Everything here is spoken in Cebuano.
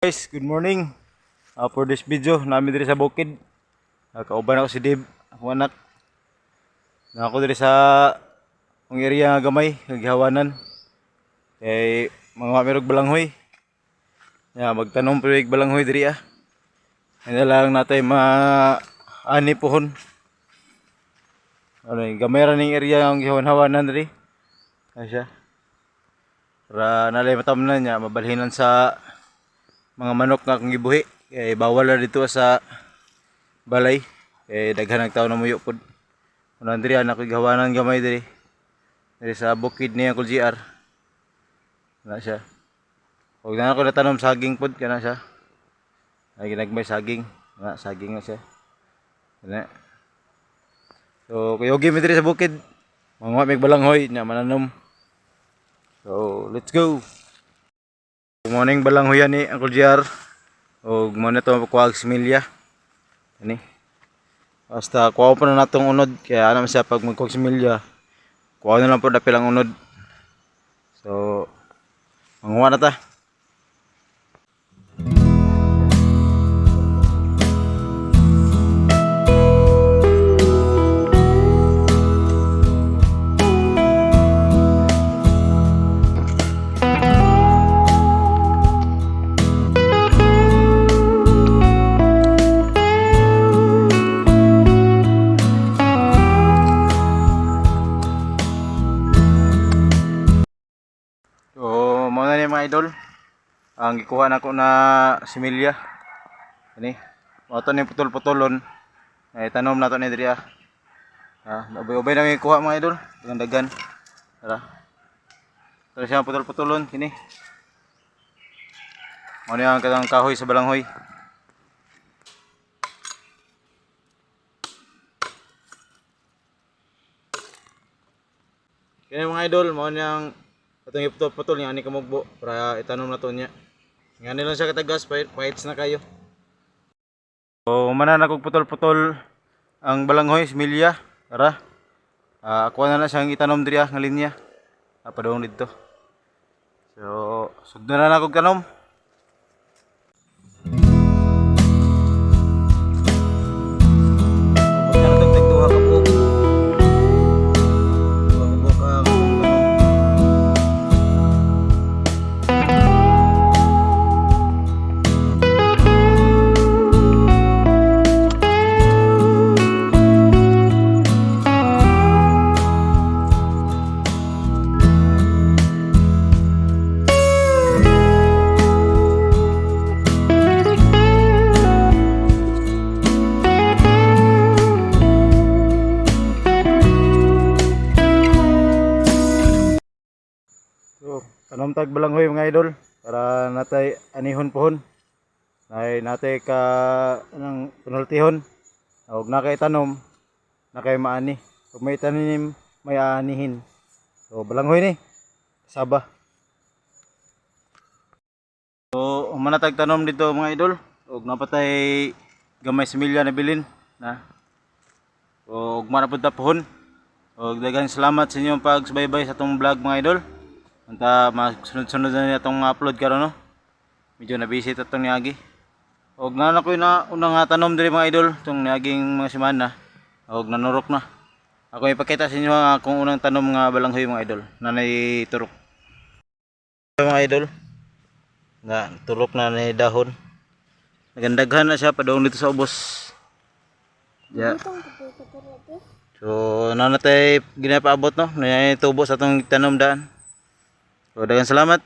Guys, good morning. For this video, namin diri sa bukid. Kauban ako si Dave, akong anak. Na ako diri sa ang area nga gamay, gihawanan. Kay mga merog balanghoy. Ya, magtanom pero balanghoy diri ah. Ano lang natay ma ani pohon. Ano, gamay ra ning area ang gihawan-hawanan diri. Ano siya? Para nalay matamnan niya, mabalhinan sa mga manok nga akong gibuhi. Kay bawal na dito sa balay. Kay daghan ang tao na muyo pod. Una diri anak ko gihawanan gamay diri. Diri sa bukid ni Uncle GR. Na siya. Huwag na ako natanom saging pod kana siya. Ay ginagmay saging. Na saging na siya. Na. So kuyogi mi diri sa bukid. Manguha mig balanghoy nya mananom. So let's go. Good morning balanghoy ni Uncle GR. Og mo na to kuwag similya. Ani. Basta kuha pa na natong unod kaya ano man siya pag magkuwag similya. Kuha na lang po dapil ang unod. So manguha na ta. So mo na ni mga idol. Ang gikuha nako na similya. Ani. Mao to ni putol-putolon. Ay tanom nato ni diri ah. Ah, ubay-ubay na may kuha mga idol. Dagan-dagan. Tara. Tara siya putol-putolon kini. Mao ni ang katang kahoy sa balanghoy. Kini mga idol, mao ni ang atong iputol-putol nga ani kamugbo para itanom na to niya. Nga lang siya katagas, pahits na kayo. So, mana na kog putol-putol ang balanghoy, similya. Tara. Ako na na siyang itanom diri ah, nga linya. Padung didto. So, sugdan na na kog tanom. Ubos na natong tag duha ka buok. Duha ka buok ang tanom. So, tanom tag balanghoy mga idol para natay anihon pohon. Nay natay ka anang panultihon. Og na kay tanom, na kay maani. Kung may tanim, may aanihin. So, balanghoy ni. Saba. So, human na tag tanom dito mga idol. Og napatay gamay similya na bilin na. Og ugma na pud ta pohon. Og daghang salamat sa inyong pagsubaybay sa atong vlog mga idol. Unta masunod-sunod na niya atong upload karon no. Medyo na busy ta tong niagi. Og naa na ko'y na unang nga tanom diri mga idol tong niaging mga semana. Og nanurok na. Ako ipakita sa inyo ang akong unang tanom nga balanghoy mga idol. Nanay turok. Mga idol. Na turok na ni dahon. Nagandaghan na siya padung dito sa ubos. Yeah. So nanatay ginapaabot no, nay tubo sa atong tanom daan. So daghang salamat.